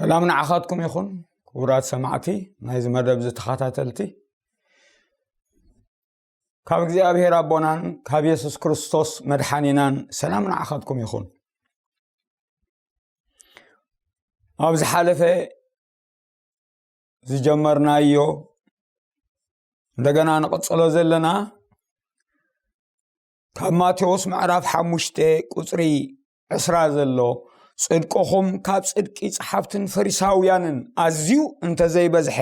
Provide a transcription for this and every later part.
ሰላም ንዓኻትኩም ይኹን። ክቡራት ሰማዕቲ ናይዚ መደብ ዝተኸታተልቲ፣ ካብ እግዚኣብሔር ኣቦናን ካብ የሱስ ክርስቶስ መድሓኒናን ሰላም ንዓኻትኩም ይኹን። ኣብ ዝሓለፈ ዝጀመርናዮ እንደገና ንቕጽሎ ዘለና ካብ ማቴዎስ ምዕራፍ ሓሙሽተ ቁጽሪ ዕስራ ዘሎ፣ ጽድቅኹም ካብ ጽድቂ ጸሓፍትን ፈሪሳውያንን ኣዝዩ እንተዘይበዝሐ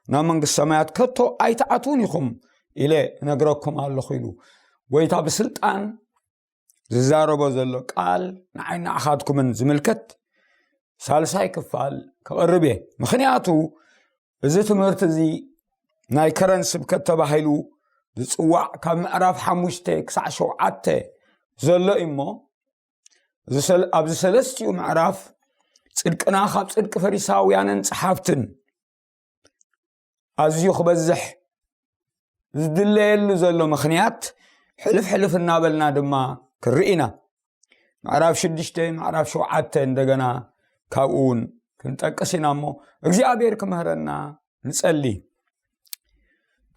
ናብ መንግስቲ ሰማያት ከቶ ኣይትኣትዉን ኢኹም ኢለ እነግረኩም ኣለኹ ኢሉ ጎይታ ብስልጣን ዝዛረቦ ዘሎ ቃል ንዓይ ንዓኻትኩምን ዝምልከት ሳልሳይ ክፋል ክቕርብ እየ። ምኽንያቱ እዚ ትምህርቲ እዚ ናይ ከረን ስብከት ተባሂሉ ዝጽዋዕ ካብ ምዕራፍ ሓሙሽተ ክሳዕ ሸውዓተ ዘሎ እዩ እሞ፣ ኣብዚ ሰለ-፣ ኣብዚ ሰለስቲኡ ምዕራፍ ጽድቅና ካብ ጽድቂ ፈሪሳውያንን ጸሓፍትን ኣዝዩ ክበዝሕ ዝድለየሉ ዘሎ ምኽንያት ሕልፍ ሕልፍ እናበልና ድማ ክርኢ ኢና። ምዕራፍ ሽዱሽተ፣ ምዕራፍ ሸውዓተ እንደገና ካብኡ እውን ክንጠቅስ ኢና እሞ እግዚኣብሔር ክምህረና ንጸሊ።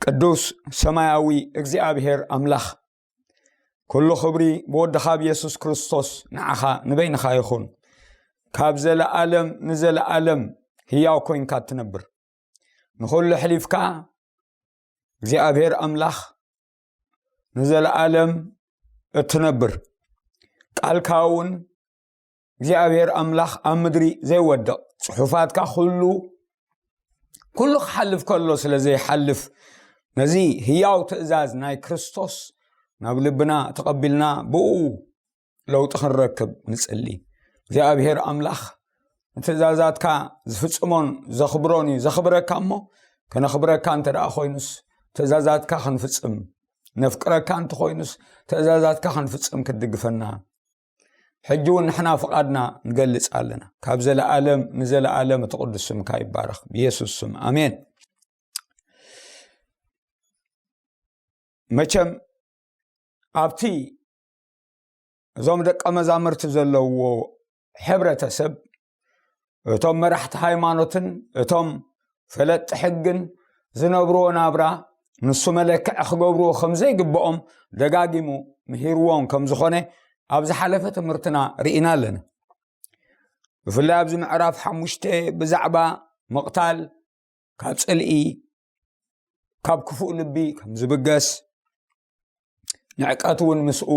ቅዱስ ሰማያዊ እግዚኣብሔር ኣምላኽ፣ ኩሉ ክብሪ ብወድኻ ብየሱስ ክርስቶስ ንዓኻ ንበይንኻ ይኹን። ካብ ዘለኣለም ንዘለኣለም ህያው ኮይንካ እትነብር፣ ንኹሉ ሕሊፍካ እግዚኣብሔር ኣምላኽ ንዘለኣለም እትነብር፣ ቃልካ እውን እግዚኣብሔር ኣምላኽ ኣብ ምድሪ ዘይወድቕ፣ ጽሑፋትካ ኩሉ፣ ኩሉ ክሓልፍ ከሎ ስለ ዘይሓልፍ፣ ነዚ ህያው ትእዛዝ ናይ ክርስቶስ ናብ ልብና ተቐቢልና ብኡ ለውጢ ክንረክብ ንጽሊ። እግዚኣብሔር ኣምላኽ ንትእዛዛትካ ዝፍጽሞን ዘኽብሮን እዩ። ዘኽብረካ እሞ ከነኽብረካ እንተ ደኣ ኮይኑስ፣ ትእዛዛትካ ክንፍጽም ነፍቅረካ እንተኾይኑስ፣ ትእዛዛትካ ክንፍጽም ክትድግፈና ሕጂ እውን ንሕና ፍቓድና ንገልጽ ኣለና። ካብ ዘለኣለም ንዘለኣለም እቲ ቅዱስ ስምካ ይባረኽ። ብየሱስ ስም ኣሜን። መቸም ኣብቲ እዞም ደቀ መዛሙርቲ ዘለውዎ ሕብረተሰብ፣ እቶም መራሕቲ ሃይማኖትን እቶም ፈለጥቲ ሕግን ዝነብርዎ ናብራ ንሱ መለክዒ ክገብርዎ ከም ዘይግብኦም ደጋጊሙ ምሂርዎም ከም ዝኾነ ኣብ ዝሓለፈ ትምህርትና ርኢና ኣለና። ብፍላይ ኣብዚ ምዕራፍ ሓሙሽተ ብዛዕባ ምቕታል ካብ ጽልኢ፣ ካብ ክፉእ ልቢ ከም ዝብገስ፣ ንዕቀት እውን ምስኡ፣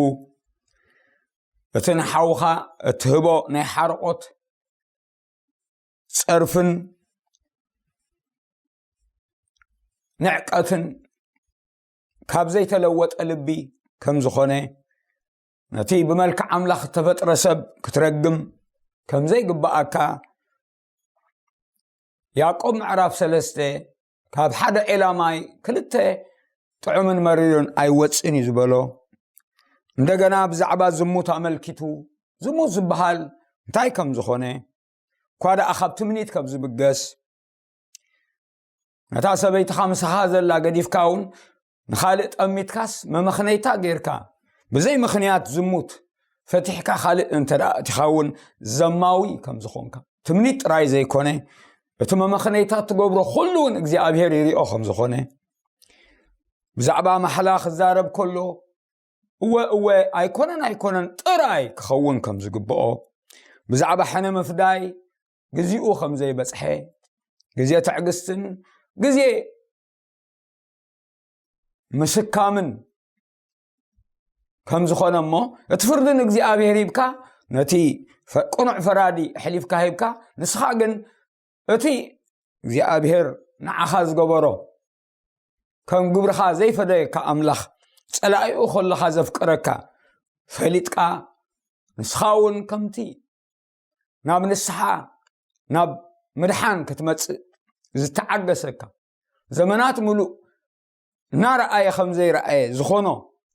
እቲ ንሓውኻ እትህቦ ናይ ሓርቆት ጸርፍን ንዕቀትን ካብ ዘይተለወጠ ልቢ ከም ዝኾነ፣ ነቲ ብመልክዕ ኣምላኽ እተፈጥረ ሰብ ክትረግም ከም ዘይግብኣካ፣ ያዕቆብ ምዕራፍ ሰለስተ፣ ካብ ሓደ ዔላ ማይ ክልተ ጥዑምን መሪርን ኣይወጽእን እዩ ዝበሎ። እንደገና ብዛዕባ ዝሙት ኣመልኪቱ፣ ዝሙት ዝበሃል እንታይ ከም ዝኾነ፣ እኳ ደኣ ካብ ትምኒት ካብ ዝብገስ፣ ነታ ሰበይትኻ ምሳኻ ዘላ ገዲፍካ እውን ንኻልእ ጠሚትካስ መመኽነይታ ጌርካ፣ ብዘይ ምኽንያት ዝሙት ፈቲሕካ ካልእ እንተ ደኣ እቲኻ እውን ዘማዊ ከም ዝኾንካ፣ ትምኒት ጥራይ ዘይኮነ፣ እቲ መመኽነይታ እትገብሮ ኩሉ እውን እግዚኣብሔር ይሪኦ ከም ዝኾነ፣ ብዛዕባ ማሕላ ክዛረብ ከሎ፣ እወ፣ እወ፣ ኣይኮነን፣ ኣይኮነን ጥራይ ክኸውን ከም ዝግብኦ፣ ብዛዕባ ሕነ ምፍዳይ ግዜኡ ከም ዘይበጽሐ፣ ግዜ ትዕግስትን ግዜ ምስካምን ከም ዝኾነ እሞ፣ እቲ ፍርዲ ንእግዚኣብሔር ሂብካ፣ ነቲ ፈ-፣ ቅኑዕ ፈራዲ ኣሕሊፍካ ሂብካ፣ ንስኻ ግን እቲ እግዚኣብሔር ንዓኻ ዝገበሮ፣ ከም ግብርኻ ዘይፈደየካ ኣምላኽ፣ ጸላኢኡ ከለኻ ዘፍቅረካ ፈሊጥካ፣ ንስኻ እውን ከምቲ ናብ ንስሓ፣ ናብ ምድሓን ክትመጽእ ዝተዓገሰካ፣ ዘመናት ምሉእ እናረኣየ ከም ዘይረኣየ ዝኾኖ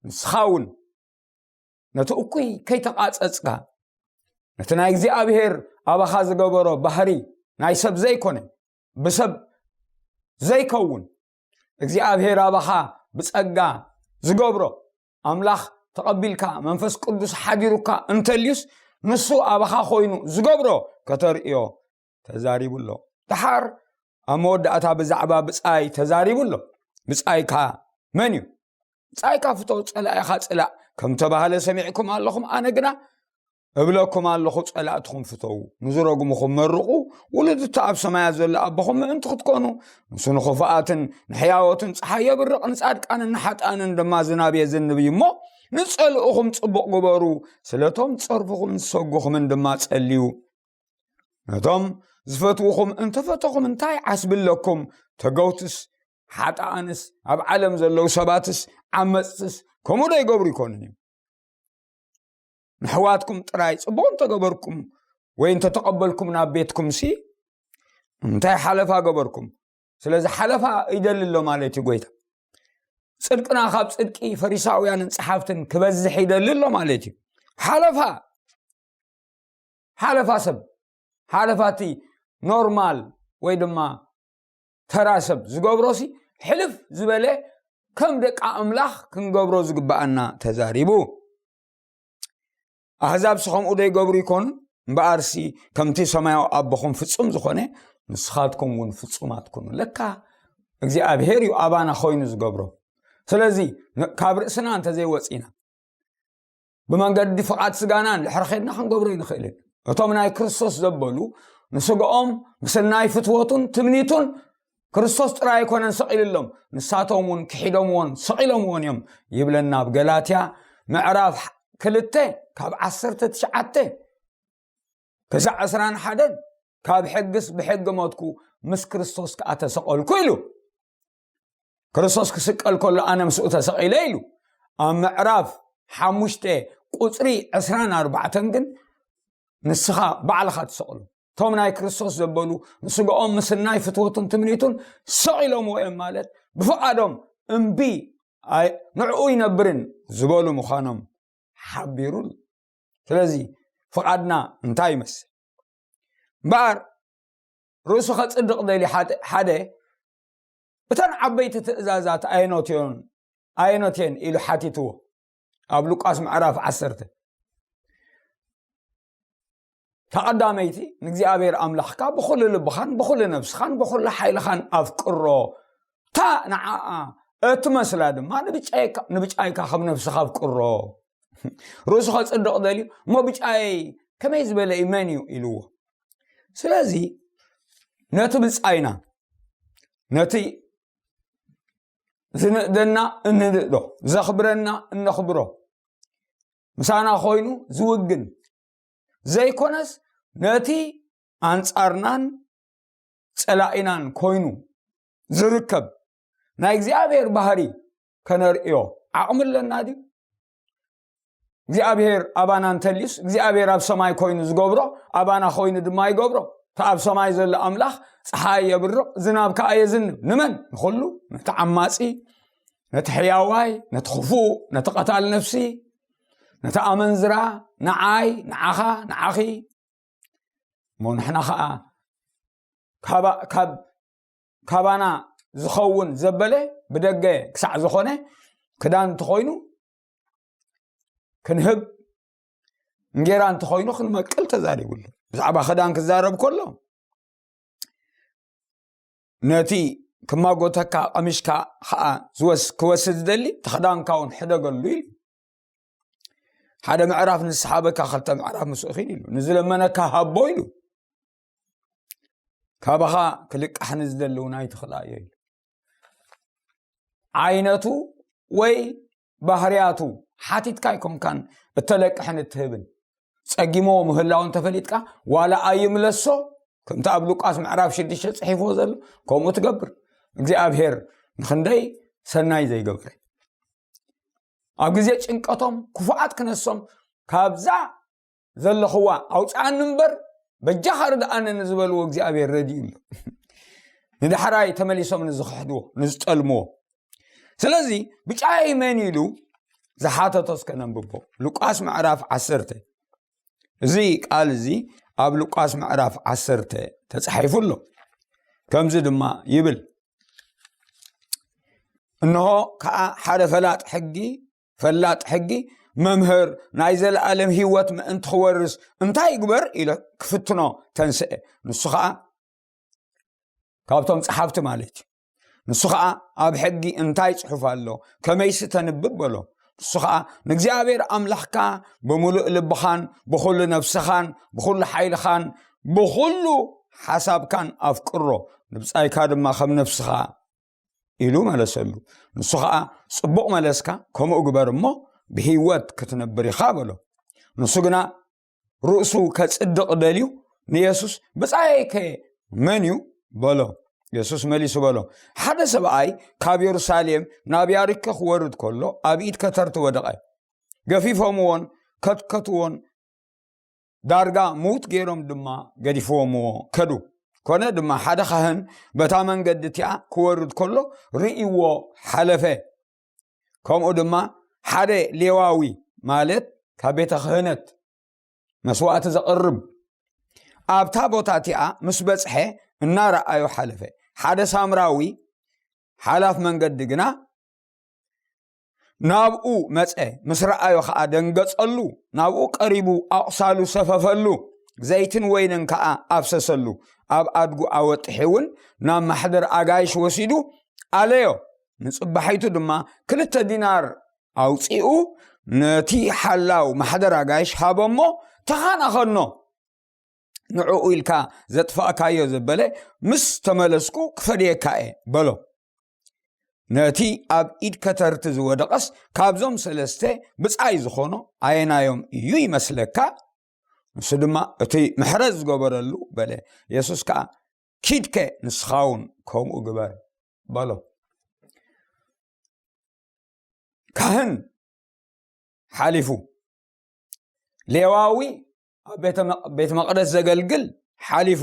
ንስኻ እውን፣ ነቲ እኩይ ከይተቓጸጽካ፣ ነቲ ናይ እግዚኣብሔር ኣባኻ ዝገበሮ ባህሪ፣ ናይ ሰብ ዘይኮነ፣ ብሰብ ዘይከውን፣ እግዚኣብሔር ኣባኻ ብጸጋ ዝገብሮ፣ ኣምላኽ ተቐቢልካ፣ መንፈስ ቅዱስ ሓዲሩካ እንተልዩስ፣ ንሱ ኣባኻ ኮይኑ ዝገብሮ ከተርእዮ ተዛሪቡ ኣሎ። ደሓር ኣብ መወዳእታ ብዛዕባ ብጻይ ተዛሪቡ ኣሎ። ብጻይካ መን እዩ? ብጻይካ ፍቶ፣ ጸላኢኻ ጽላእ ከም ተባህለ ሰሚዕኩም ኣለኹም። ኣነ ግና እብለኩም ኣለኹ፣ ጸላእትኹም ፍተዉ፣ ንዝረግሙኹም መርቑ፣ ውሉድ እቲ ኣብ ሰማያት ዘሎ ኣቦኹም ምእንቲ ክትኮኑ። ንሱ ንኽፉኣትን ንሕያዎትን ጸሓይ የብርቕ፣ ንጻድቃንን ንሓጥኣንን ድማ ዝናብ የዝንብ እዩ እሞ፣ ንጸልኡኹም ጽቡቕ ግበሩ፣ ስለቶም ጸርፍኹምን ዝሰጉኹምን ድማ ጸልዩ። ነቶም ዝፈትውኹም እንተፈተኹም እንታይ ዓስቢ ኣለኩም? ተገውትስ ሓጥኣንስ ኣብ ዓለም ዘለዉ ሰባትስ ዓመጽትስ ከምኡ ዶ ይገብሩ ይኮኑን እዮም? ንሕዋትኩም ጥራይ ጽቡቕ እንተገበርኩም ወይ እንተተቐበልኩም ናብ ቤትኩም ሲ እንታይ ሓለፋ ገበርኩም? ስለዚ ሓለፋ ይደሊ ኣሎ ማለት እዩ ጎይታ። ጽድቅና ካብ ጽድቂ ፈሪሳውያንን ጸሓፍትን ክበዝሕ ይደሊ ኣሎ ማለት እዩ። ሓለፋ፣ ሓለፋ ሰብ፣ ሓለፋ እቲ ኖርማል ወይ ድማ ተራ ሰብ ዝገብሮ ሲ ሕልፍ ዝበለ ከም ደቂ ኣምላኽ ክንገብሮ ዝግብኣና ተዛሪቡ። ኣህዛብ ሲ ከምኡ ዶ ይገብሩ ይኮኑ? እምበኣር ሲ ከምቲ ሰማያዊ ኣቦኹም ፍጹም ዝኾነ ንስኻትኩም እውን ፍጹማት ኩኑ። ለካ እግዚኣብሔር እዩ ኣባና ኮይኑ ዝገብሮ። ስለዚ ን-፣ ካብ ርእስና እንተዘይወጺና ብመንገዲ ፍቓድ ስጋና እንድሕር ኸድና ክንገብሮ ይንኽእልን። እቶም ናይ ክርስቶስ ዘበሉ ንስጋኦም ምስናይ ፍትወቱን ትምኒቱን ክርስቶስ ጥራይ ኣይኮነን ሰቒልሎም፣ ንሳቶም እውን ክሒዶምዎን ሰቒሎምዎን እዮም ይብለና ኣብ ገላትያ ምዕራፍ ክልተ ካብ ዓሰርተ ትሽዓተ ክሳዕ ዕስራን ሓደን። ካብ ሕግስ ብሕጊ ሞትኩ፣ ምስ ክርስቶስ ከኣ ተሰቐልኩ ኢሉ። ክርስቶስ ክስቀል ከሎ ኣነ ምስኡ ተሰቒለ ኢሉ። ኣብ ምዕራፍ ሓሙሽተ ቁጽሪ ዕስራን ኣርባዕተን ግን ንስኻ ባዕልኻ ትሰቕሎ። እቶም ናይ ክርስቶስ ዘበሉ ንስጋኦም ምስናይ ፍትወቱን ትምኒቱን ሰቒሎምዎ እዮም ማለት ብፍቓዶም እምቢ ኣይ-፣ ንዕኡ ይነብርን ዝበሉ ምዃኖም ሓቢሩ ኣሎ። ስለዚ ፍቓድና እንታይ ይመስል? እምበኣር ርእሱ ከጽድቕ ደልዩ ሓደ፣ ሓደ እተን ዓበይቲ ትእዛዛት ኣየኖት እዮን፣ ኣየኖት እየን ኢሉ ሓቲትዎ። ኣብ ሉቃስ ምዕራፍ ዓሰርተ፣ ተቐዳመይቲ ንእግዚኣብሔር ኣምላኽካ ብኹሉ ልብኻን ብኹሉ ነብስኻን ብኹሉ ሓይልኻን ኣፍቅሮ። እታ ንዓኣ እትመስላ ድማ ንብጫይካ፣ ንብጫይካ ከም ነብስኻ ኣፍቅሮ። ርእሱ ከጽድቕ ደልዩ፣ እሞ ብጫይ ከመይ ዝበለ እዩ፣ መን እዩ ኢልዎ። ስለዚ ነቲ ብጻይና፣ ነቲ ዝንእደና እንንእዶ፣ ዘኽብረና እነኽብሮ፣ ምሳና ኮይኑ ዝውግን ዘይኮነስ፣ ነቲ ኣንጻርናን ጸላኢናን ኮይኑ ዝርከብ ናይ እግዚኣብሔር ባህሪ ከነርእዮ ዓቕሚ ኣለና ድዩ? እግዚኣብሔር ኣባና እንተልዩስ፣ እግዚኣብሔር ኣብ ሰማይ ኮይኑ ዝገብሮ ኣባና ኮይኑ ድማ ይገብሮ። እቲ ኣብ ሰማይ ዘሎ ኣምላኽ ጸሓይ የብርቕ፣ ዝናብ ከኣ የዝንብ። ንመን? ንኹሉ፣ ነቲ ዓማጺ፣ ነቲ ሕያዋይ፣ ነቲ ክፉእ፣ ነቲ ቀታል ነፍሲ፣ ነቲ ኣመንዝራ፣ ንዓይ፣ ንዓኻ፣ ንዓኺ። እሞ ንሕና ኸኣ ካባ-፣ ካብ-፣ ካባና ዝኸውን ዘበለ ብደገ ክሳዕ ዝኾነ ክዳን እንተኾይኑ ክንህብ፣ እንጌራ እንተኾይኑ ክንመቅል ተዛሪቡ ኣሎ። ብዛዕባ ክዳን ክዛረብ ከሎ፣ ነቲ ክማጎተካ ቀሚሽካ ኸኣ ዝወስ-፣ ክወስድ ዝደሊ፣ እቲ ክዳንካ እውን ሕደገሉ ኢሉ። ሓደ ምዕራፍ ንዝሰሓበካ ክልተ ምዕራፍ ምስኡ ኺድ ኢሉ። ንዝለመነካ ሃቦ ኢሉ። ካባኻ ክልቃሕ ንዝደሊ እውን ኣይትኽልኣዮ ኢሉ። ዓይነቱ ወይ ባህርያቱ ሓቲትካ ኣይኮንካን እተለቅሕን እትህብን። ጸጊሞ ምህላው እንተፈሊጥካ፣ ዋላ ኣይምለሶ፣ ከምቲ ኣብ ሉቃስ ምዕራፍ ሽዱሽተ ጽሒፍዎ ዘሎ፣ ከምኡ ትገብር። እግዚኣብሔር ንኽንደይ ሰናይ ዘይገበረ። ኣብ ግዜ ጭንቀቶም ክፉኣት ክነሶም፣ ካብዛ ዘለኽዋ ኣውጽኣኒ እምበር በጃኻ ርድኣኒ ንዝበልዎ እግዚኣብሔር ረድኡ ኣሎ። ንዳሕራይ ተመሊሶም ንዝኽሕድዎ፣ ንዝጠልምዎ። ስለዚ ብጫይ መን ኢሉ ዝሓተቶ እስከ ነንብቦ። ሉቃስ ምዕራፍ ዓሰርተ። እዚ ቃል እዚ ኣብ ሉቃስ ምዕራፍ ዓሰርተ ተጻሒፉ ኣሎ። ከምዚ ድማ ይብል፣ እንሆ ከኣ ሓደ ፈላጥ ሕጊ፣ ፈላጥ ሕጊ መምህር፣ ናይ ዘለኣለም ህይወት ምእንቲ ክወርስ እንታይ ይግበር?" ኢለ ክፍትኖ ተንስአ። ንሱ ኸዓ ካብቶም ጸሓፍቲ ማለት እዩ። ንሱ ኸዓ፣ "ኣብ ሕጊ እንታይ ጽሑፍ ኣሎ? ከመይሲ ተንብብ?" በሎ። ንሱ ኸዓ፣ "ንእግዚኣብሔር ኣምላኽካ ብምሉእ ልብኻን ብኹሉ ነፍስኻን ብኹሉ ሓይልኻን ብኹሉ ሓሳብካን ኣፍቅሮ፣ ንብጻይካ ድማ ከም ነፍስኻ" ኢሉ መለሰሉ። ንሱ ኸዓ፣ "ጽቡቕ መለስካ፣ ከምኡ ግበር እሞ ብህይወት ክትነብር ኢኻ" በሎ። ንሱ ግና ርእሱ ከጽድቕ ደልዩ ንየሱስ፣ "ብጻየይከ መን እዩ?" በሎ። የሱስ መሊሱ በሎ፣ "ሓደ ሰብኣይ ካብ የሩሳሌም ናብ ያሪኮ ክወርድ ከሎ ኣብ ኢድ ከተርቲ ወደቐ። ገፊፎምዎን ከትከትዎን ዳርጋ ምዉት ገይሮም ድማ ገዲፍዎምዎ ከዱ። ኮነ ድማ ሓደ ካህን በታ መንገዲ እቲኣ ክወርድ ከሎ ርእይዎ ሓለፈ። ከምኡ ድማ ሓደ ሌዋዊ ማለት ካብ ቤተ ክህነት መስዋእቲ ዘቕርብ ኣብታ ቦታ እቲኣ ምስ በጽሐ እናረኣዮ ሓለፈ። ሓደ ሳምራዊ ሓላፍ መንገዲ ግና ናብኡ መጸ። ምስ ረኣዮ ኸዓ ደንገጸሉ። ናብኡ ቀሪቡ ኣቑሳሉ ሰፈፈሉ። ዘይትን ወይንን ከኣ ኣፍሰሰሉ። ኣብ ኣድጉ ኣወጢሑ እውን ናብ ማሕደር ኣጋይሽ ወሲዱ ኣለዮ። ንጽባሒቱ ድማ ክልተ ዲናር ኣውጺኡ ነቲ ሓላው ማሕደር ኣጋይሽ ሃቦ እሞ ተኻናኸኖ። "ንዕኡ ኢልካ ዘጥፋእካዮ ዘበለ ምስ ተመለስኩ ክፈድየካ እየ" በሎ። ነቲ ኣብ ኢድ ከተርቲ ዝወደቐስ ካብዞም ሰለስተ ብጻይ ዝኾኖ ኣየናዮም እዩ ይመስለካ? ንሱ ድማ እቲ ምሕረት ዝገበረሉ በለ። የሱስ ከኣ፣ "ኪድከ ንስኻ እውን ከምኡ ግበር" በሎ። ካህን ሓሊፉ፣ ሌዋዊ ኣብ ቤተ መቕ-፣ ቤተ መቕደስ ዘገልግል ሓሊፉ፣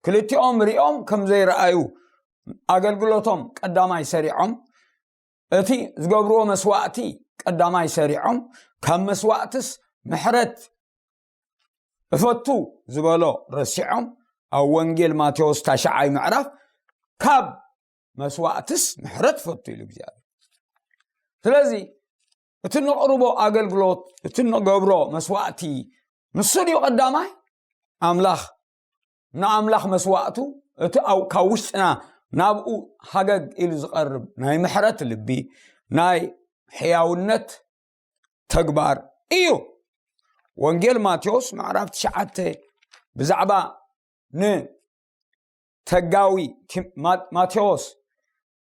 ክልቲኦም ሪኦም ከም ዘይረኣዩ፣ ኣገልግሎቶም ቀዳማይ ሰሪዖም፣ እቲ ዝገብርዎ መስዋእቲ ቀዳማይ ሰሪዖም፣ ካብ መስዋእትስ ምሕረት እፈቱ ዝበሎ ረሲዖም፣ ኣብ ወንጌል ማቴዎስ ታሽዓይ ምዕራፍ ካብ መስዋእትስ ምሕረት እፈቱ ኢሉ እግዚኣብሔር። ስለዚ እቲ ንቕርቦ ኣገልግሎት፣ እቲ ንገብሮ መስዋእቲ ንሱ ድዩ ቀዳማይ? ኣምላኽ፣ ንኣምላኽ መስዋእቱ፣ እቲ ኣብ-፣ ካብ ውሽጥና ናብኡ ሃገግ ኢሉ ዝቐርብ ናይ ምሕረት ልቢ፣ ናይ ሕያውነት ተግባር እዩ። ወንጌል ማቴዎስ ምዕራፍ ትሽዓተ ብዛዕባ ንተጋዊ ቲ-፣ ማ-፣ ማቴዎስ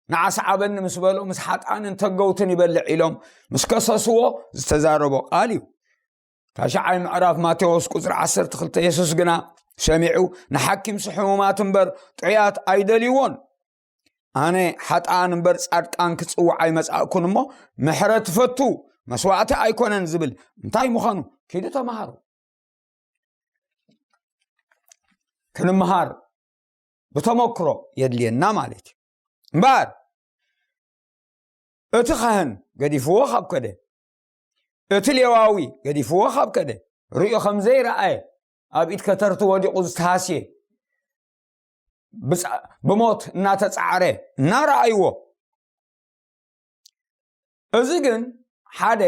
ንዓሰዓበኒ ምስ በሎ፣ ምስ ሓጥኣንን ተገውትን ይበልዕ ኢሎም ምስ ከሰስዎ ዝተዛረቦ ቃል እዩ። ታሽዓይ ምዕራፍ ማቴዎስ ቁጽሪ ዓሰርተ ክልተ፣ የሱስ ግና ሰሚዑ፣ "ንሓኪምሲ ሕሙማት እምበር ጥዑያት ኣይደልይዎን፣ ኣነ ሓጥኣን እምበር ጻድቃን ክጽውዕ ኣይመጻእኩን እሞ፣ ምሕረት ፈቱ፣ መስዋእቲ ኣይኮነን" ዝብል እንታይ ምዃኑ ኪዱ ተማሃሩ። ክንምሃር ብተመክሮ የድልየና ማለት እዩ። እምበኣር እቲ ካህን ገዲፍዎ ካብ ከደ፣ እቲ ሌዋዊ ገዲፍዎ ካብ ከደ፣ ርእዩ ከም ዘይረኣየ፣ ኣብ ኢድ ከተርቲ ወዲቑ ዝተሃስየ፣ ብጻ-፣ ብሞት እናተጻዕረ እናረኣይዎ። እዚ ግን ሓደ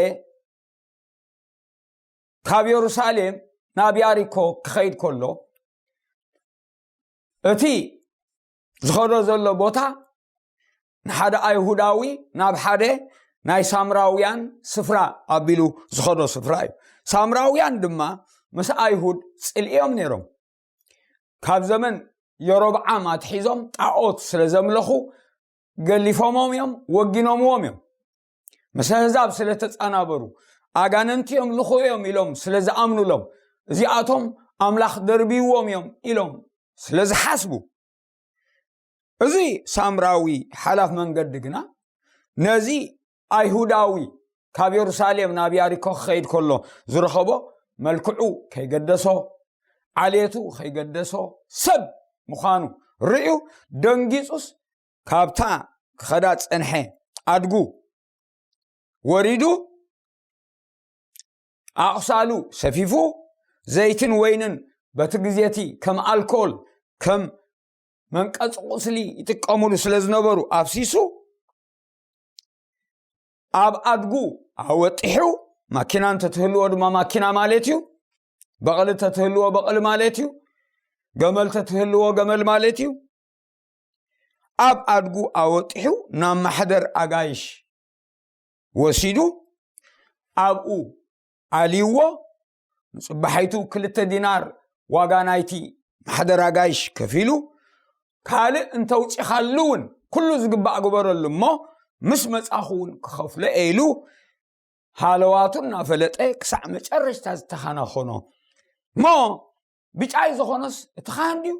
ካብ የሩሳሌም ናብ ያሪኮ ክኸይድ ከሎ፣ እቲ ዝኸዶ ዘሎ ቦታ ንሓደ ኣይሁዳዊ ናብ ሓደ ናይ ሳምራውያን ስፍራ ኣቢሉ ዝኸዶ ስፍራ እዩ። ሳምራውያን ድማ ምስ ኣይሁድ ጽልኢ እዮም ነይሮም። ካብ ዘመን የሮብዓም ኣትሒዞም ጣዖት ስለ ዘምለኹ ገሊፎሞም እዮም፣ ወጊኖምዎም እዮም። ምስ ኣህዛብ ስለ ተጻናበሩ፣ ኣጋንንቲ እዮም፣ ልኹ እዮም ኢሎም ስለ ዝኣምኑሎም፣ እዚኣቶም ኣምላኽ ደርብይዎም እዮም ኢሎም ስለ ዝሓስቡ፣ እዚ ሳምራዊ ሓላፍ መንገዲ ግና ነዚ ኣይሁዳዊ ካብ የሩሳሌም ናብ ያሪኮ ክኸይድ ከሎ ዝረኸቦ፣ መልክዑ ከይገደሶ፣ ዓሌቱ ከይገደሶ፣ ሰብ ምዃኑ ርእዩ ደንጊጹስ፣ ካብታ ክኸዳ ዝጸንሐ ኣድጉ ወሪዱ፣ ኣቑሳሉ ሰፊፉ፣ ዘይትን ወይንን በቲ ግዜ እቲ ከም ኣልኮል፣ ከም መንቀጺ ቁስሊ ይጥቀሙሉ ስለ ዝነበሩ ኣፍሲሱ፣ ኣብ ኣድጉ ኣወጢሑ፣ ማኪና እንተትህልዎ ድማ ማኪና ማለት እዩ። በቕሊ እንተትህልዎ በቕሊ ማለት እዩ። ገመል እንተትህልዎ ገመል ማለት እዩ። ኣብ ኣድጉ ኣወጢሑ ናብ ማሕደር ኣጋይሽ ወሲዱ ኣብኡ ኣልይዎ። ንጽባሒቱ ክልተ ዲናር ዋጋ ናይቲ ማሕደር ኣጋይሽ ከፊሉ፣ ካልእ እንተውጺኻሉ እውን ኩሉ ዝግባእ ግበረሉ እሞ ምስ መጻኹ እውን ክኸፍሎ እየ ኢሉ ሃለዋቱ እናፈለጠ ክሳዕ መጨረሽታ ዝተኻናኸኖ። እሞ ብጫይ ዝኾነስ እቲ ካህን ድዩ?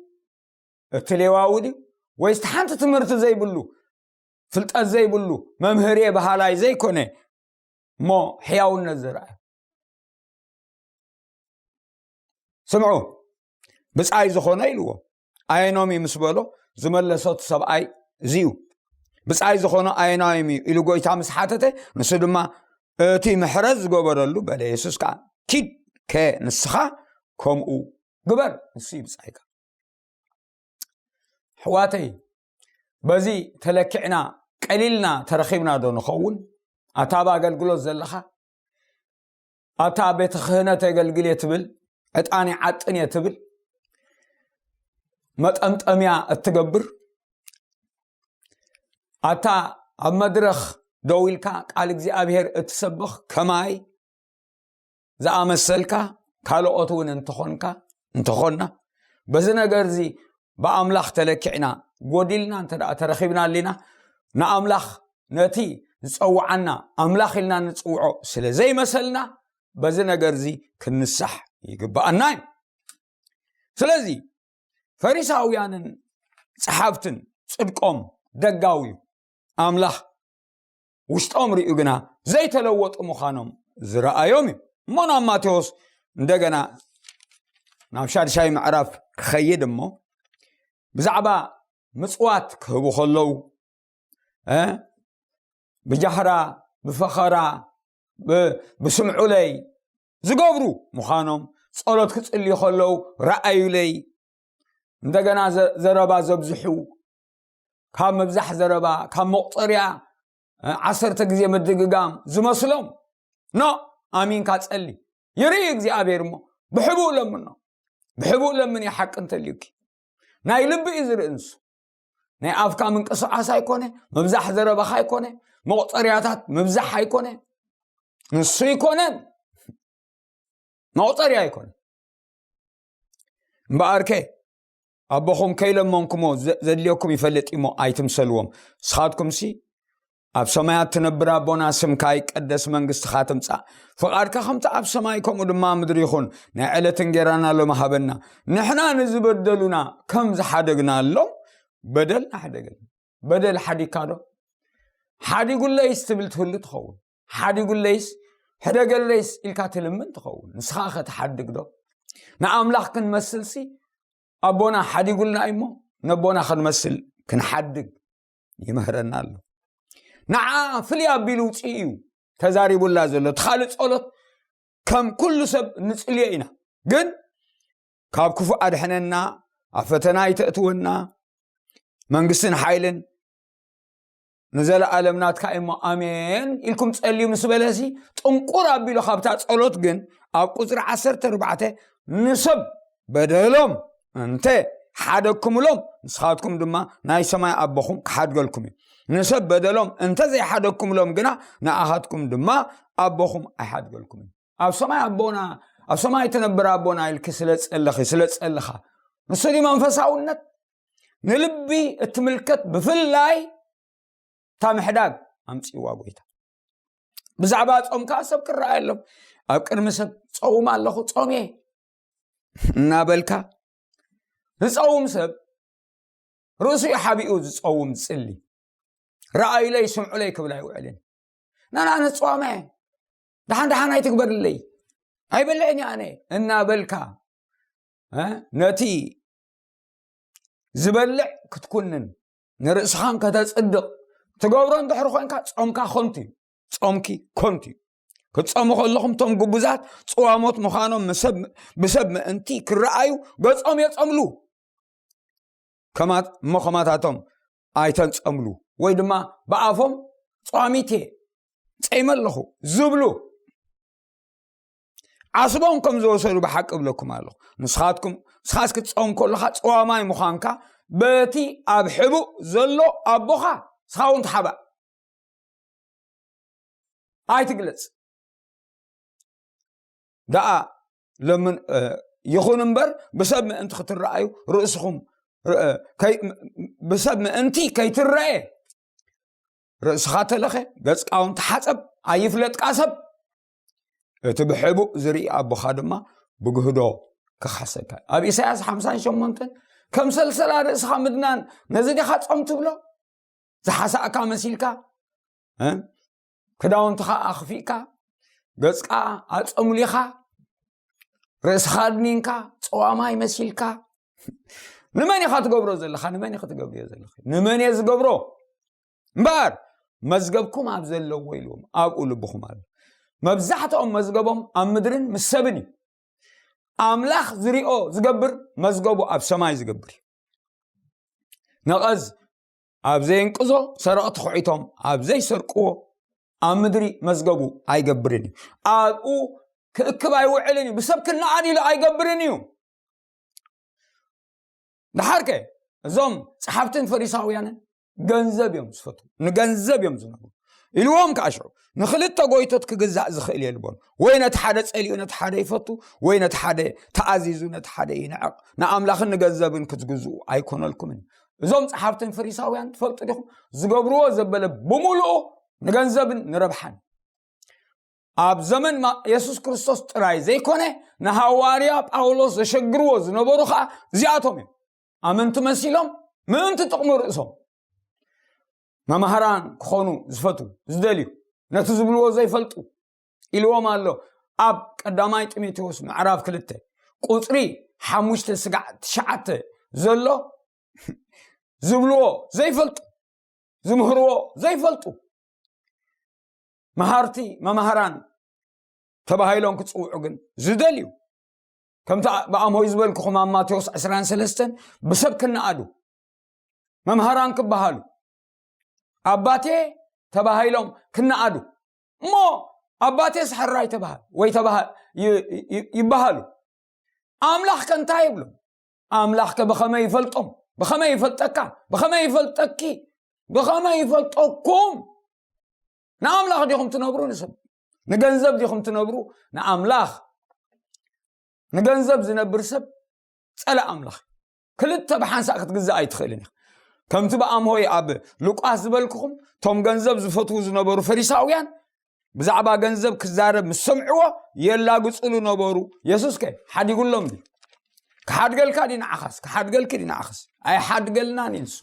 እቲ ሌዋዊ ድዩ? ወይስ እቲ ሓንቲ ትምህርቲ ዘይብሉ፣ ፍልጠት ዘይብሉ፣ መምህር እየ በሃላይ ዘይኮነ፣ እሞ ሕያውነት ዝረኣየ? ስምዑ፣ ብጻይ ዝኾነ ኢልዎ። ኣየኖም እዩ ምስ በሎ፣ ዝመለሶ እቲ ሰብኣይ እዚ እዩ። ብጻይ ዝኾነ ኣየናዮም እዩ ኢሉ ጎይታ ምስ ሓተተ፣ ንሱ ድማ እቲ ምሕረት ዝገበረሉ በለ። የሱስ ከኣ፣ ኪድ ከ ንስኻ ከምኡ ግበር፣ ንሱ እዩ ብጻይካ። ኣሕዋተይ፣ በዚ ተለኪዕና ቀሊልና ተረኺብና ዶ ንኸውን? ኣታ ኣብ ኣገልግሎት ዘለኻ፣ ኣታ ቤተ ክህነት የገልግል እየ ትብል፣ ዕጣን ይዓጥን እየ ትብል፣ መጠምጠምያ እትገብር፣ ኣታ ኣብ መድረኽ ደው ኢልካ ቃል እግዚኣብሔር እትሰብኽ ከማይ ዝኣመሰልካ ካልኦት እውን እንተኾንካ፣ እንተኾንና፣ በዚ ነገር እዚ ብኣምላኽ ተለኪዕና ጎዲልና እንተ ደኣ ተረኺብና ኣሊና፣ ንኣምላኽ ነቲ ዝጸውዓና ኣምላኽ ኢልና ንጽውዖ ስለ ዘይመሰልና፣ በዚ ነገር እዚ ክንንሳሕ ይግብኣና እዩ። ስለዚ ፈሪሳውያንን ጸሓፍትን ጽድቆም ደጋዊ እዩ። ኣምላኽ ውሽጦም ሪኡ ግና ዘይተለወጡ ምዃኖም ዝረኣዮም እዩ። እሞ ናብ ማቴዎስ እንደገና ናብ ሻድሻይ ምዕራፍ ክኸይድ እሞ፣ ብዛዕባ ምጽዋት ክህቡ ከለዉ፣ እ፣ ብጃህራ፣ ብፈኸራ፣ ብ-፣ ብስምዑለይ ዝገብሩ ምዃኖም፣ ጸሎት ክጽልዩ ከለዉ ረኣዩለይ፣ እንደገና ዘ-፣ ዘረባ ዘብዝሑ፣ ካብ ምብዛሕ ዘረባ፣ ካብ መቑጸርያ፣ እ፣ ዓሰርተ ግዜ ምድግጋም ዝመስሎም፣ ኖ፣ ኣሚንካ ጸሊ። ይርኢ እግዚኣብሔር እሞ፣ ብሕቡእ ለምኖ። ብሕቡእ ለምን እዩ ሓቂ እንተልዩኪ። ናይ ልቢ እዩ ዝርኢ ንሱ። ናይ ኣፍካ ምንቅስቓስ ኣይኮነ፣ ምብዛሕ ዘረባኻ ኣይኮነ፣ መቑጸርያታት ምብዛሕ ኣይኮነ። ንሱ ኣይኮነን። መቑጸርያ ኣይኮነን። እምበኣርከ ኣቦኹም ከይለመንኩሞ ዘ-፣ ዘድልየኩም ይፈልጥ እሞ ኣይትምሰልዎም። ንስኻትኩምሲ ኣብ ሰማያት ትነብር ኣቦና፣ ስምካ ይቀደስ፣ መንግስትኻ ትምጻእ፣ ፍቓድካ ከምቲ ኣብ ሰማይ ከምኡ ድማ ኣብ ምድሪ ይኹን። ናይ ዕለት እንጌራና ሎሚ ሃበና። ንሕና ንዝበደሉና ከም ዝሓደግናሎም በደልና ሕደገልና። በደል ሓዲግካ ዶ? ሓዲጉለይስ ትብል ትህሉ ትኸውን። ሓዲጉለይስ፣ ሕደገለይስ ኢልካ ትልምን ትኸውን። ንስኻ ኸ ትሓድግ ዶ? ንኣምላኽ ክንመስልሲ ኣቦና ሓዲጉልና እዩ እሞ፣ ነቦና ክንመስል ክንሓድግ ይምህረና ኣሎ። ንዓ ፍልይ ኣቢሉ ውፅኢ እዩ ተዛሪቡላ ዘሎ። እቲ ካልእ ጸሎት ከም ኩሉ ሰብ ንጽልዮ ኢና፣ ግን ካብ ክፉእ ኣድሕነና፣ ኣብ ፈተና ኣይተእትወና፣ መንግስትን ሓይልን ንዘለኣለም ናትካ እሞ ኣሜን ኢልኩም ጸልዩ ምስ በለሲ፣ ጥንቁር ኣቢሉ ካብታ ጸሎት ግን ኣብ ቁጽሪ ዓሰርተ ኣርባዕተ፣ ንሰብ በደሎም እንተ ሓደግኩምሎም፣ ንስኻትኩም ድማ ናይ ሰማይ ኣቦኹም ክሓድገልኩም እዩ። ንሰብ በደሎም እንተ ዘይሓደግኩምሎም ግና፣ ንኣኻትኩም ድማ ኣቦኹም ኣይሓድገልኩም እዩ። ኣብ ሰማይ ኣቦና፣ ኣብ ሰማይ ትነብር ኣቦና ኢልኪ ስለ ጸለኺ፣ ስለ ጸለኻ፣ ንሱ ድዩ መንፈሳውነት? ንልቢ እትምልከት ብፍላይ እታ ምሕዳግ ኣምጽእዋ ጎይታ። ብዛዕባ ጾም ከኣ ሰብ ክረኣየሎም፣ ኣብ ቅድሚ ሰብ ጸውም ኣለኹ፣ ጾም እየ እናበልካ፣ ዝጸውም ሰብ ርእሱ እዩ ሓቢኡ ዝጸውም ዝጽሊ። ረኣዩለይ ስምዑለይ ክብል ኣይውዕልን። ናና ንጽዋመ፣ ደሓን ደሓን ኣይትግበርለይ፣ ኣይበልዕን እየ ኣነ እናበልካ፣ እ፣ ነቲ ዝበልዕ ክትኩንን ንርእስኻን ከተጽድቕ ትገብሮ እንድሕር ኮንካ፣ ጾምካ ኮንቱ እዩ። ጾምኪ ኮንቱ እዩ። ክትጸሙ ከለኹም፣ እቶም ግቡዛት ጽዋሞት ምዃኖም ምሰብ-፣ ብሰብ ምእንቲ ክረኣዩ ገጾም የጸምሉ። ከማት-፣ እሞ ከማታቶም ኣይተንጸምሉ። ወይ ድማ ብኣፎም ጸዋሚት እየ፣ ጸይመ ኣለኹ ዝብሉ፣ ዓስቦም ከም ዝወሰዱ ብሓቂ እብለኩም ኣለኹ። ንስኻትኩም ንስኻስ ክትጸውም ከለኻ ጸዋማይ ምዃንካ በቲ ኣብ ሕቡእ ዘሎ ኣቦኻ ንስኻ እውን ተሓባእ። ኣይትግለጽ። ደኣ ለምን ይኹን እምበር ብሰብ ምእንቲ ክትረኣዩ ርእስኹም ብሰብ ምእንቲ ከይትረአ ርእስኻ ተለኸ፣ ገጽካ እውን ተሓጸብ። ኣይፍለጥካ ሰብ፣ እቲ ብሕቡእ ዝርኢ ኣቦኻ ድማ ብግህዶ ክኸሰካ። ኣብ ኢሳያስ ሓምሳን ሸሞንተን ከም ሰልሰላ ርእስኻ ምድናን ነዚ ዲኻ ጾም ትብሎ? ዝሓሳእካ መሲልካ ክዳውንትኻ ኣኽፊእካ፣ ገጽካ ኣጸሙሊኻ፣ ርእስኻ ኣድኒንካ፣ ጸዋማይ መሲልካ፣ ንመን ኢኻ ትገብሮ ዘለኻ? ንመን ኢኻ ትገብርዮ ዘለኺ? ንመን እየ ዝገብሮ? እምበኣር መዝገብኩም ኣብ ዘለዎ ኢልዎም ኣብኡ ልብኹም ኣሎ። መብዛሕትኦም መዝገቦም ኣብ ምድርን ምስ ሰብን እዩ። ኣምላኽ ዝሪኦ ዝገብር መዝገቡ ኣብ ሰማይ ዝገብር እዩ። ነቐዝ ኣብ ዘይንቅዞ፣ ሰረቕቲ ኩዒቶም ኣብ ዘይሰርቅዎ ኣብ ምድሪ መዝገቡ ኣይገብርን እዩ። ኣብኡ ክእክብ ኣይውዕልን እዩ። ብሰብ ክነኣድ ኢሉ ኣይገብርን እዩ። ደሓርከ እዞም ጸሓፍትን ፈሪሳውያንን ገንዘብ እዮም ዝፈትዉ፣ ንገንዘብ እዮም ዝነብሩ ኢልዎም ከዓ ሽዑ ንኽልተ ጎይቶት ክግዛእ ዝኽእል የልቦን። ወይ ነቲ ሓደ ጸሊኡ ነቲ ሓደ ይፈቱ፣ ወይ ነቲ ሓደ ተኣዚዙ ነቲ ሓደ ይንዕቕ። ንኣምላኽን ንገንዘብን ክትግዝኡ ኣይኮነልኩምን። እዞም ጸሓፍትን ፈሪሳውያን ትፈልጡ ዲኹም? ዝገብርዎ ዘበለ ብምሉኡ ንገንዘብን ንረብሓን። ኣብ ዘመን ማ- የሱስ ክርስቶስ ጥራይ ዘይኮነ ንሃዋርያ ጳውሎስ ዘሸግርዎ ዝነበሩ ከዓ እዚኣቶም እዮም። ኣመንቲ መሲሎም ምእንቲ ጥቕሚ ርእሶም መማህራን ክኾኑ ዝፈቱ ዝደልዩ ነቲ ዝብልዎ ዘይፈልጡ ኢልዎም ኣሎ። ኣብ ቀዳማይ ጢሞቴዎስ ምዕራፍ ክልተ ቁፅሪ ሓሙሽተ ስጋዕ ትሽዓተ ዘሎ ዝብልዎ ዘይፈልጡ ዝምህርዎ ዘይፈልጡ መሃርቲ መማህራን ተባሂሎም ክፅውዑ ግን ዝደልዩ ከምቲ ብኣምሆይ ዝበልኩኹም ኣብ ማቴዎስ ዕስራን ሰለስተን ብሰብ ክነኣዱ መምሃራን ክበሃሉ ኣባቴ ተባሂሎም ክነኣዱ እሞ ኣባቴስ ሕራይ ተባሃል ወይ ተባሃል ይ- ይ- ይበሃሉ። ኣምላኽ ከ እንታይ ይብሎም? ኣምላኽ ከ ብኸመይ ይፈልጦም? ብኸመይ ይፈልጠካ? ብኸመይ ይፈልጠኪ? ብኸመይ ይፈልጠኩም? ንኣምላኽ ዲኹም ትነብሩ ንሰብ ንገንዘብ ዲኹም ትነብሩ ንኣምላኽ? ንገንዘብ ዝነብር ሰብ ጸላእ ኣምላኽ። ክልተ ብሓንሳእ ክትግዛእ ኣይትኽእልን ኢኻ። ከምቲ ብኣምሆይ ኣብ ሉቃስ ዝበልኩኹም እቶም ገንዘብ ዝፈትዉ ዝነበሩ ፈሪሳውያን ብዛዕባ ገንዘብ ክዛረብ ምስ ሰምዕዎ የላግፅሉ ነበሩ። የሱስ ከ ሓዲጉሎም ድዩ? ክሓድገልካ ድዩ ንዓኻስ? ክሓድገልኪ ድዩ ንዓኻስ? ኣይሓድገልናን እዩ ንሱ።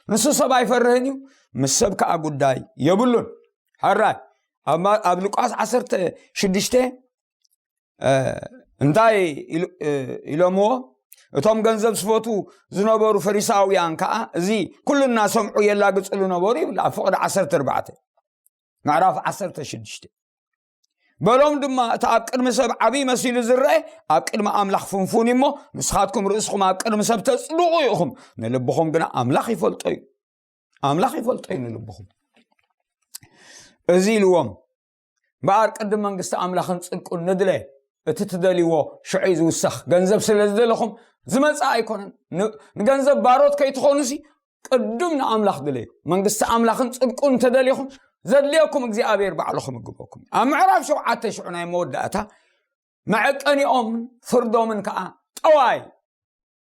ንሱ ሰብ ኣይፈርህን እዩ፣ ምስ ሰብ ከዓ ጉዳይ የብሉን። ሕራይ ኣብ ማ- ኣብ ሉቃስ ዓሰርተ ሽዱሽተ እንታይ ኢሎምዎ? እቶም ገንዘብ ዝፈቱ ዝነበሩ ፈሪሳውያን ከዓ እዚ ኩሉ እናሰምዑ የላግፅሉ ነበሩ ይብል ኣብ ፍቕዲ ዓሰርተ ኣርባዕተ ምዕራፍ ዓሰርተ ሽዱሽተ። በሎም ድማ እቲ ኣብ ቅድሚ ሰብ ዓብዪ መሲሉ ዝረአ ኣብ ቅድሚ ኣምላኽ ፍንፉን እዩ እሞ ንስኻትኩም ርእስኹም ኣብ ቅድሚ ሰብ ተፅድቑ ኢኹም፣ ንልብኹም ግና ኣምላኽ ይፈልጦ እዩ። ኣምላኽ ይፈልጦ እዩ ንልብኹም። እዚ ኢልዎም እምበኣር ቅድም መንግስቲ ኣምላኽን ፅድቁን ንድለ፣ እቲ ትደልይዎ ሽዑ እዩ ዝውሰኽ። ገንዘብ ስለ ዝደለኹም ዝመፅእ ኣይኮነን። ን- ንገንዘብ ባሮት ከይትኾኑሲ ቅድም ንኣምላኽ ድለዩ። መንግስቲ ኣምላኽን ፅድቁን እንተደሊኹም ዘድልየኩም እግዚኣብሔር ባዕሉ ክምግበኩም እዩ። ኣብ ምዕራፍ ሸውዓተ ሽዑ ናይ መወዳእታ መዐቀኒኦምን ፍርዶምን ከዓ ጠዋይ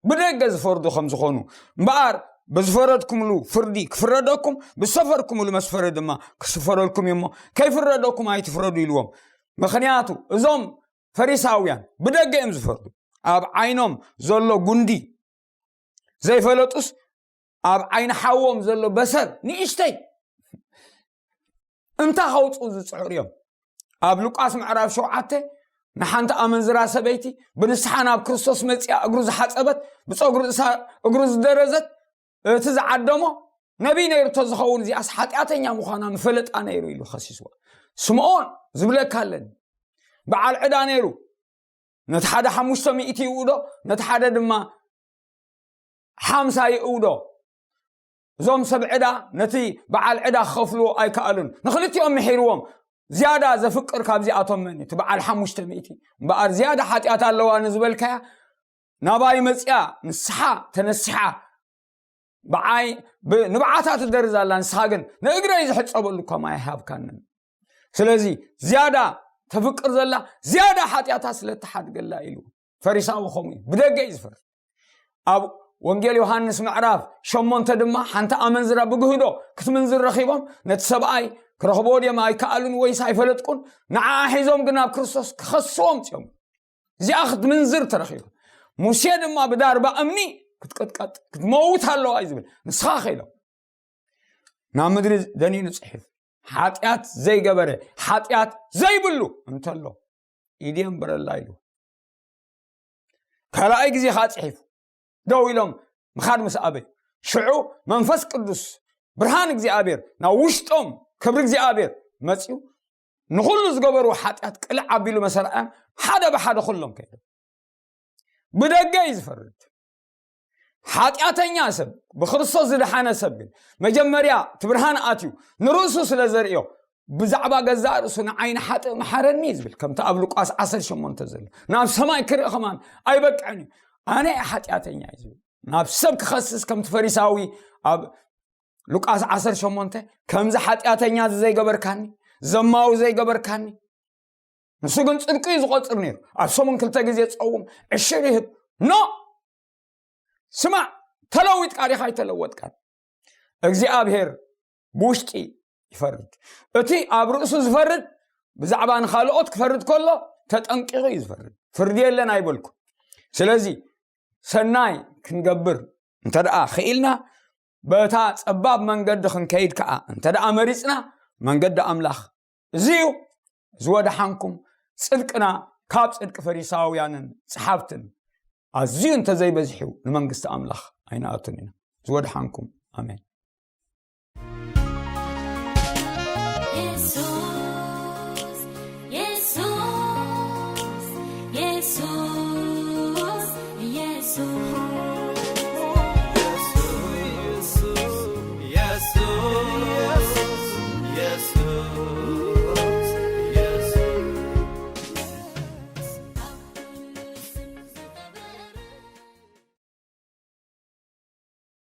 ብደገ ዝፈርዱ ከም ዝኾኑ እምበኣር ብዝፈረድኩምሉ ፍርዲ ክፍረደኩም ብዝሰፈርኩምሉ መስፈሪ ድማ ክስፈረልኩም እዩ እሞ ከይፍረደኩም ኣይትፍረዱ ኢልዎም። ምኽንያቱ እዞም ፈሪሳውያን ብደገ እዮም ዝፈርዱ። ኣብ ዓይኖም ዘሎ ጉንዲ ዘይፈለጡስ ኣብ ዓይኒ ሓዎም ዘሎ በሰር ንእሽተይ እንታይ ከውፅኡ ዝፅዕሩ እዮም? ኣብ ሉቃስ ምዕራፍ ሸውዓተ ንሓንቲ ኣመንዝራ ሰበይቲ ብንስሓ ናብ ክርስቶስ መፅያ እግሩ ዝሓፀበት ብፀጉሪ ርእሳ እግሩ ዝደረዘት እቲ ዝዓደሞ ነቢይ ነይሩ ተዝኸውን እዚኣስ ሓጢኣተኛ ምዃና ምፈለጣ ነይሩ ኢሉ ከሲስዋ። ስምዖን ዝብለካ ኣለኒ በዓል ዕዳ ነይሩ ነቲ ሓደ ሓሙሽተ ሚእቲ ይእውዶ ነቲ ሓደ ድማ ሓምሳ ይእውዶ። እዞም ሰብ ዕዳ ነቲ በዓል ዕዳ ክኸፍልዎ ኣይከኣሉን። ንኽልቲኦም ምሒርዎም ዝያዳ ዘፍቅር ካብዚኣቶም መን እዩ? እቲ በዓል ሓሙሽተ ሚእቲ። እምበኣር ዝያዳ ሓጢኣት ኣለዋ ንዝበልካያ፣ ናባይ መጽያ፣ ንስሓ ተነሲሓ፣ ብዓይ፣ ብ-፣ ንብዓታ ትደርዝ ኣላ፣ ንስኻ ግን ንእግረይ ዝሕጸበሉ እኳ ማይ ኣይሃብካንን። ስለዚ ዝያዳ ተፍቅር ዘላ፣ ዝያዳ ሓጢኣታ ስለ እትሓድገላ ኢሉ። ፈሪሳዊ ከምኡ እዩ፣ ብደገ እዩ ዝፈርድ። ኣብ ወንጌል ዮሃንስ ምዕራፍ ሸሞንተ ድማ ሓንቲ ኣመንዝራ ብግህዶ ክትምንዝር ረኺቦም፣ ነቲ ሰብኣይ ክረኽብዎ ድዮም ኣይከኣሉን ወይስ ኣይፈለጥኩን፣ ንዓኣ ሒዞም ግን ኣብ ክርስቶስ ክኸስዎም ጽዮም። እዚኣ ክትምንዝር ተረኺቡ። ሙሴ ድማ ብዳርባ እምኒ ክትቅጥቀጥ፣ ክትመውት ኣለዋ እዩ ዝብል። ንስኻ ከ ኢሎም ናብ ምድሪ ደኒኑ ጽሒፉ። ሓጢኣት ዘይገበረ፣ ሓጢኣት ዘይብሉ እንተሎ፣ ኢድ የንብረላ ኢሉ። ካልኣይ ግዜ ኸዓ ጽሒፉ። ደው ኢሎም ምኻድ ምስ ኣበዩ፣ ሽዑ መንፈስ ቅዱስ፣ ብርሃን እግዚኣብሔር ናብ ውሽጦም፣ ክብሪ እግዚኣብሔር መጺኡ፣ ንኹሉ ዝገበርዎ ሓጢኣት ቅልዕ ኣቢሉ መሰረኣም፣ ሓደ ብሓደ ኩሎም ከይዶም። ብደገ እዩ ዝፈርድ። ሓጢኣተኛ ሰብ፣ ብክርስቶስ ዝደሓነ ሰብ ግን፣ መጀመርያ እቲ ብርሃን ኣትዩ ንርእሱ ስለ ዘርእዮ፣ ብዛዕባ ገዛእ ርእሱ፣ "ንዓይ ንሓጥእ መሓረኒ" እዩ ዝብል፣ ከምቲ ኣብ ሉቃስ ዓሰርተ ሸሞንተ ዘሎ። ናብ ሰማይ ክርኢ ከማን ኣይበቅዕን እዩ። "ኣነ እየ ሓጢኣተኛ" እዩ ዝብል። ናብ ሰብ ክኸስስ፣ ከምቲ ፈሪሳዊ ኣብ ሉቃስ ዓሰርተ ሸሞንተ፣ "ከምዚ ሓጢኣተኛ እዚ ዘይገበርካኒ፣ ዘማዊ ዘይገበርካኒ"። ንሱ ግን ጽድቂ እዩ ዝቆጽር ነይሩ። ኣብ ሰሙን ክልተ ግዜ ጸውም፣ ዕሽር ይህብ። ኖ! ስማዕ፣ ተለዊጥካ ዲኻ ኣይተለወጥካን? እግዚኣብሔር ብውሽጢ ይፈርድ። እቲ ኣብ ርእሱ ዝፈርድ ብዛዕባ ንኻልኦት ክፈርድ ከሎ ተጠንቂቑ እዩ ዝፈርድ። "ፍርዲ የለን ኣይበልኩ።" ስለዚ ሰናይ ክንገብር እንተ ደኣ ክኢልና፣ በታ ጸባብ መንገዲ ክንከይድ ከኣ እንተ ደኣ መሪጽና፣ መንገዲ ኣምላኽ እዚ እዩ። ዝወድሓንኩም፣ ጽድቅና ካብ ጽድቂ ፈሪሳውያንን ጸሓፍትን ኣዝዩ እንተዘይበዚሑ ንመንግስቲ ኣምላኽ ኣይንኣቱን ኢና። ዝወድሓንኩም። ኣሜን።